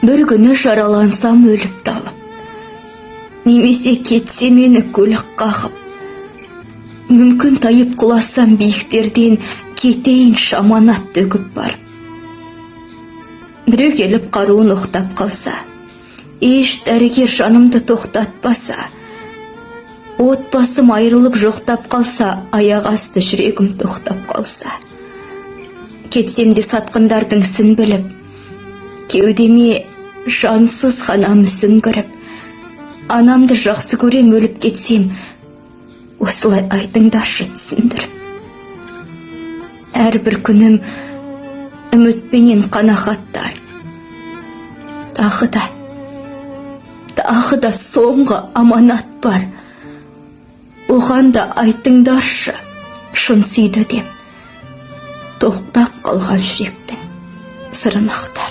Бір күні жаралансам өліп талып, немесе кетсе мені көлік қағып, мүмкін тайып құласам биіктерден, кетейінші аманат төгіп барып. Біреу келіп қаруын оқтап қалса, еш дәрігер жанымды тоқтатпаса, отбасым айырылып жоқтап қалса, аяқ асты жүрегім тоқтап қалса, кетсем де сатқындардың ісін біліп, кеудеме жансыз ғана мүсін кіріп, анамды жақсы көрем, өліп кетсем, осылай айтыңдаршы түсіндіріп. Әрбір күнім үмітпенен қанағаттар, тағы да, тағы да соңғы аманат бар, оған да айтыңдаршы шын сүйді деп, тоқтап қалған жүректің сырын ақтар.